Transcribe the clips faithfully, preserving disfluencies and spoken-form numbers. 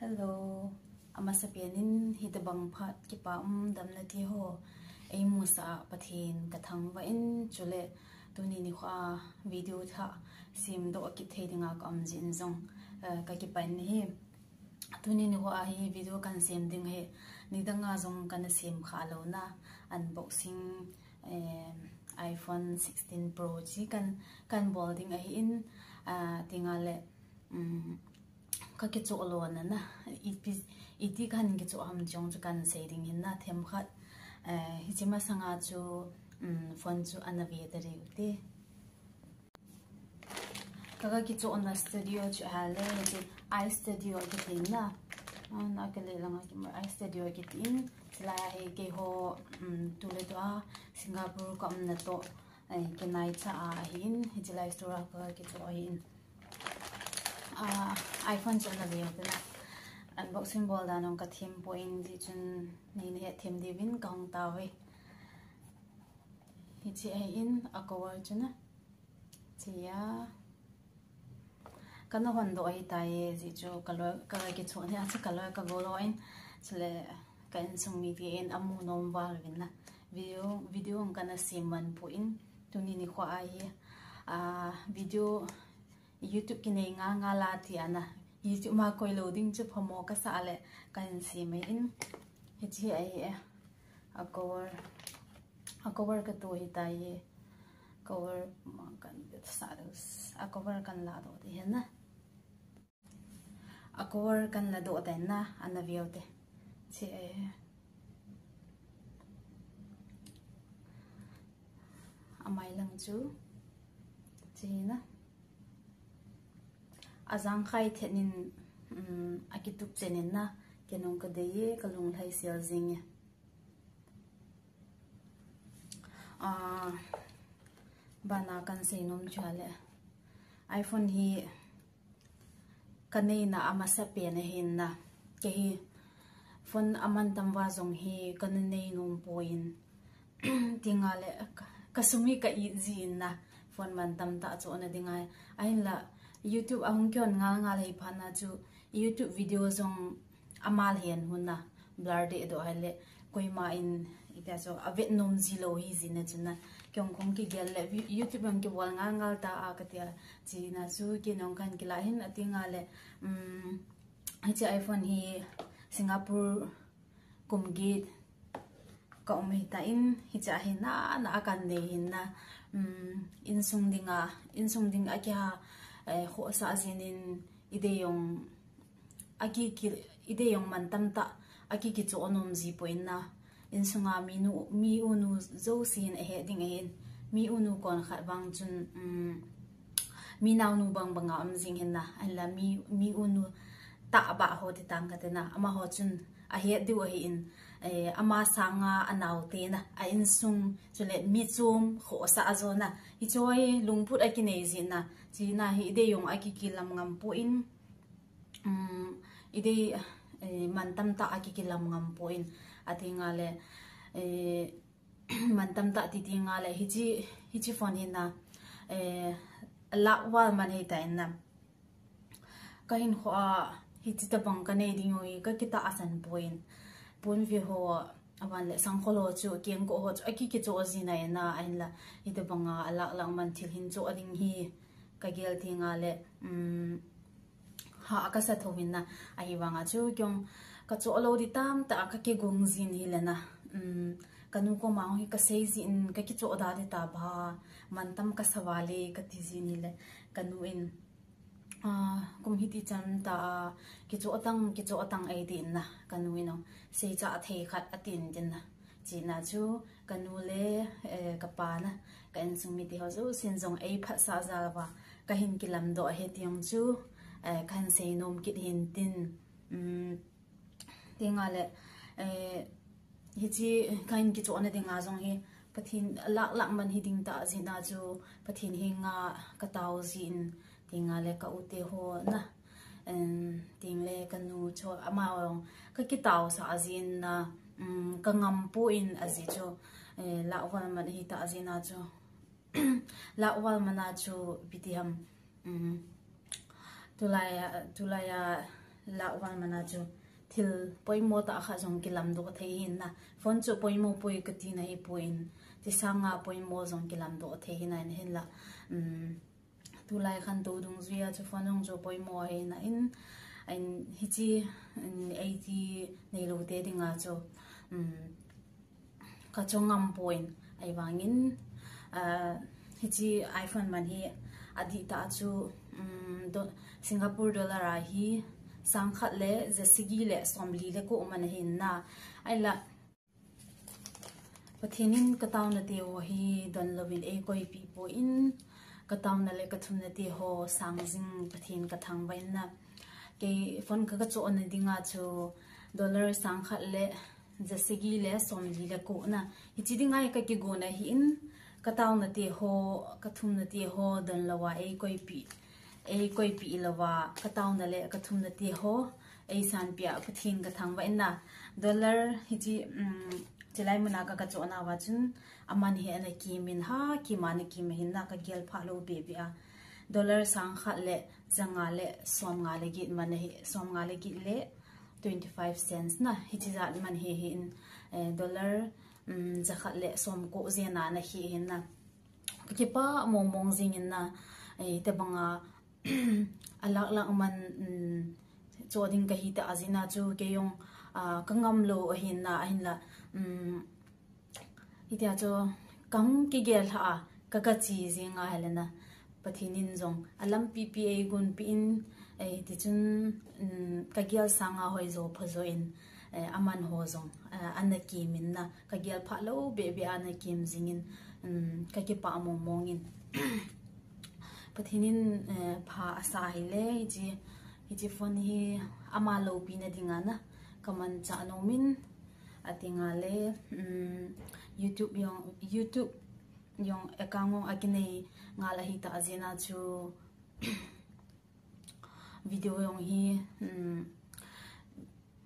Hello. Amasapen in hitabang phat kipa umdamna ti ho eimusah a Pathen kathangvah in, chule tuni nikho a video thah semdoh kit thei dinga kaum jeh in jong, eh, kakipah in ahi. Tuni nikho a hi video kahin sem ding hi, nidanga jong kana sem kha louna, unboxing, eh, iPhone sixteen Pro chi kahin, kahin bol ding ahin, ah, tinga le, um, kakichoh louna na, iti, iti kahin kichoh ham jong chu kahin sei ding ahin na, themkhat, eh, hiche masanga chu, um, phone chu ana ve tading ute. Ka, kakichohna studio chu ahile, hiche iStudio kiti na. Ana kile langa kimu iStudio kiti in. Chulai a hi keiho, um, tuletua Singapore kaumna toh, eh, kinaicha a ahin. Hiche lai store a kakichoh ahin. Ah, iPhone chu ana ve ute na. Unboxing bol dan jong kathem poi, hijeh chun neina hethem diuvin kahung tauve. Hiche ahin, a cover chu na. Chia. Kana hondoh ahitai, hijeh chu kaloi, kakichoh nia chu kaloi kagol ho in, chule ka insung mite in amu nom val uvin na. Video, video kana sem man poi, tuni nikho a hi, ah, video YouTube kinei ngal ngal a tia na, YouTube ma koi lou ding chu phamo kasah le kahin sem ahin. Hiche ahi e. A cover, a cover katoh ahitai e. Cover ma kahin sah ding, a cover kahin ladoh ding ahi na. A cover kahin ladoh ding na, ana ve ute. Hiche ahi e. Amai lang chu. Hiche na. Ajang khai thet in, um, akitup chen in na, kei jong kadei e, kalung lhai sel jing e. Ah, bana kahin sei nom chu ahile, iPhone hi kaneina amasapen ahin na, kei hi phone amantam uva jong hi kana nei nom poi. Tinga le ka, kasum hi ka it jin na, phone mantam tah chohna dinga. Ahinla YouTube ahung kihon ngal ngal ahi phat na chu YouTube video jong amal hen hun na, blur deh doh ahile, koima in, itia chu avet nom ji lou ahi jeh in na chu na, kei jong kong kigel le, vi-, YouTube jong kibol ngal ngal ta a katia, chuna chu kei jong kahin kilah ahin, atinga le, um, hiche iPhone hi Singapore kum get kaum ahitan, hiche hi na, na a kahin nei ahin na, um, insung dinga, insung ding a kiha, eh, khohsah jin in, idei jong aki ki, idei jong mantam tah aki kichoh nom ji poi na. Insunga mi nu, mi u nu jouse hin ahet ding ahin. Mi u nu kon khat vang chun, um, mi naonu bang banga um jing ahin na. Ahinla mi, mi u nu tah bah ho ti tang kate na. Amaho chun ahet diu ahin, eh, ama sanga anaote na, a insung chule mi chom khohsah a jo na. Hiche hi lungput a kinei jin na. Chuna hi idei jong aki kilam ngam poi. Um, idei, eh, mantam tah aki kilam ngam poi. Atinga le, eh, mantam tah ti tinga le, hiche, hiche phone hi na, eh, lakh val man ahitan na. Kahinkho a, hiche tabang kanei ding u hi, kakitahsan poi. Ponve ho, aban le sangkhol ho chu, kengkoh ho chu, aki kichoh jin ahi na, ahinla, hitabanga, a lakh lakh man thil hin choh ding hi, kagel tinga le, um, ha, kasa tho ahin na, ahivanga chu, kei jong kachoh lou ding tamtah a kakigong jin ahile na, um, kanu koma hi kasei jin, kakichoh da ding tah ba, mantam kasa val e, kati jin ahile, kanu in, ah, kum hiti chan tah a, kichoh tang, kichoh tang eiti na, kanu in jong, seicha thei khat atin tin na. Chuna chu kanu le, eh, kapa na, ka insung mite ho jousen jong eiphatsah jal uva, kahin kilamdoh ahi ti jong chu, eh, kahin sei nom kit ahin tin, um, tinga le, eh, hiche kahin kichohna dinga jong hi, Pathen lakh lakh man hi ding tah jeh a chu, Pathen henga katao jin, tinga le ka u te ho na, um, tin le kanu chu, amaho jong kakitaosah jin na, um, kangam poi ajeh chu, eh, lakh val man ahitah jeh a chu, lakh val man a chu ipi ti ham, um, tulai a, tulai a, Lak val mana chu thil poimo tah khat jong kilamdoh thei hin na. Phone chu poimo poi kati na hi poi in, ti sanga poimo jong kilamdoh thei hin na, hinla, um, tulai khantou dungjuia chu phone jong chu poimo ahi na in, in hichi, in eighty neilou te dinga chu, um, ka chong ngam poi in, ahivangin, ah, hichi iPhone man hi adih tah chu, um, do-, Singapore dollar a hi sang khat le ja sagi le somli le ko man ahin na. Ahinla, Pathen in ka taona te ho hi donlouvin eikoipeh poi in, ka taona le ka thumna te ho sang jing Pathen ka thangvah in na. Kei phone ka, ka chohna dinga chu dollar sang khat le ja sagi le somli le ko na. Hichi dinga hi ka kigon ahin, ka taona te ho, ka thumna te ho donlouva eikoipeh, eikoipeh louva, ka taona le ka thumna te ho eisanpeh a Pathen ka thangvah in na. Dollar hichi, um, chilai muna ka, ka chohna uva chun aman hi ana kimin ha, kima ana kim ahin na, ka gel phah lou behbeh a. Dollar sang khat le ja nga le somnga le get man ahi, somnga le get le twenty-five cents na, hichi jat man hi hin, eh, dollar, um, ja khat le somko jena ana hi hin na. Ka kipah mongmong jing in na, eh, tobanga, alak lak man, um, choh ding ka hi tah jeh a chu kei jong, ah, ka ngam lou ahin na, ahinla, um, hitia chu ka hung kigel lhah a, ka, ka che jing ahile na, Pathen in jong alampi pi eigonpeh in, eh, tichun, um, ka gel sanga hoijo phajo in, eh, aman ho jong, eh, ana kimin na, ka gel phah lou behbeh a ana kim jing in, um, ka kipah mongmong in. Pathen in, eh, pha asa hile, hichi, hichi phone hi ama loupina dinga na ka manchah nom in, atenga le, um, YouTube jong, YouTube jong account jong akinei ngal ahi tah jeh a chu video jong hi, um,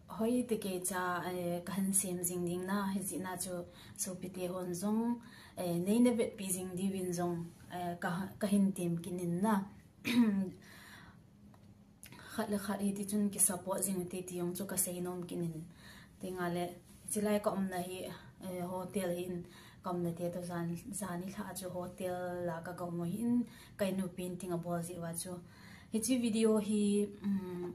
hoi tah kei cha, eh, ka hin sem jing ding na, hijeh a chu sopite hon jong, eh, neina vetpi jing diuvin jong, eh, ka, ka hin tem kit in na. Khat le khat hiti chun ki support jing ute ti jong chu ka seinom kit in. Tenga le, chilai ka umna hi, eh, hotel hin, ka umna te toh jan, jan nilhah chu hotel a ka, ka um u hin, ka in u painting abol jeh uva chu. Hichi video hi, um,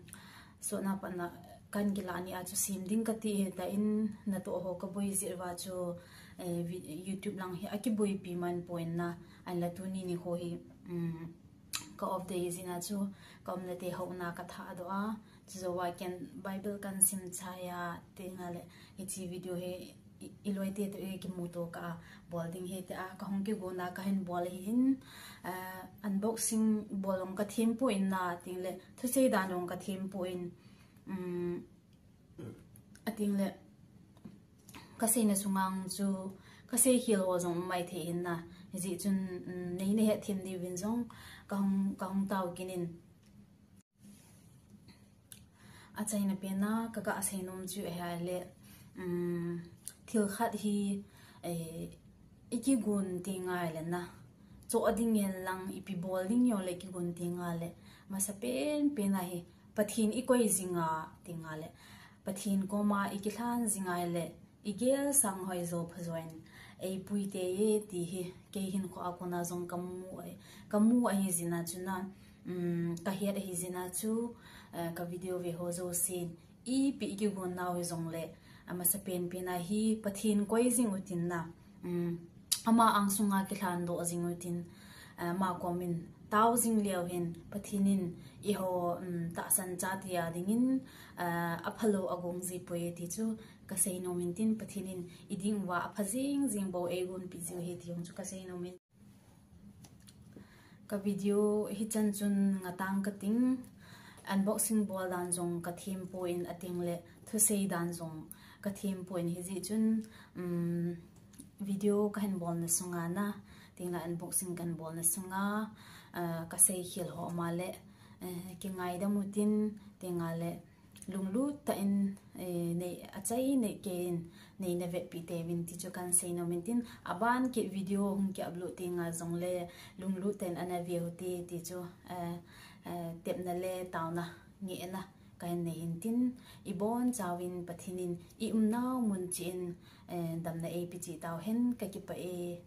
sotna patna kan kilah ni a chu sem ding kati ahi tan, natoh ho ka boi jeh uva chu, eh, vi-, YouTube lang hi akiboipi man poi in na, ahinla tuni nikho hi, um, ka off day jeh a chu, ka umna te houna ka thahdoh a, chujouva ken Bible kan sim chai a, tenga le, hichi video hi i, i loite toh i kimuto kah a, bol ding ahi tia, ka hung kigon a ka hin bol ahin, eh, unboxing bol jong ka them poi in na, atengle, thusei dan jong ka them poi in, um, atengle, ka seina sunga chu, ka seikhel ho jong um maithei hin na, hijeh chun, um, neina hetthem diuvin jong, ka hung, ka hung tao kit in. Achaina pen a, ka, ka seinom chu ahile, um, thil khat hi, eh, i kigon teng ahile na, choh ding hen lang, ipi bol ding jongle kigon teng ahile, masapen pen a hi, Pathen i koi jing a, tenga le, Pathen koma i kilhan jing ahile, i gel sang hoijo phajo in eipui tei e ti hi, kei hinkho a kona jong ka mu ahi, ka mu ahi jeh a chu na, um, ka het ahi jeh a chu, eh, ka video ve ho jousen, ipi i kigon nau hijongle, amasapen pen a hi Pathen koi jing utin na, um, ama angsunga kilhandoh jing utin, eh, ama komin tao jing leu hen, Pathen in eiho, um, tahsan chate a dingin, eh, aphalou agong jipoi ti chu ka seinom in tin, Pathen in i ding uva apha jing jing bou eigonpi jiu ahi ti jong chu ka seinom in. Ka video hichan chun ngatang kating, unboxing bol dan jong ka them poi in, atengle thusei dan jong ka them poi in, hijeh chun, um, video ka hin bolna sunga na, tengle unboxing ka hin bolna sunga, eh, ka seikhel ho um a le, eh, kingaidam utin, tenga le lunglut tah in, eh, nei, achai nei kei in, neina vetpi teuvin ti chu kan seinom in tin, aban kit video hung ki upload tenga jongle lunglut tah in ana ve ute ti chu, eh, eh, tepna le taona ngehna kahin nei hin tin, ibonchauvin Pathen in i umnau mun cheh in, eh, damna eipe cheh tauhen, kakipah e.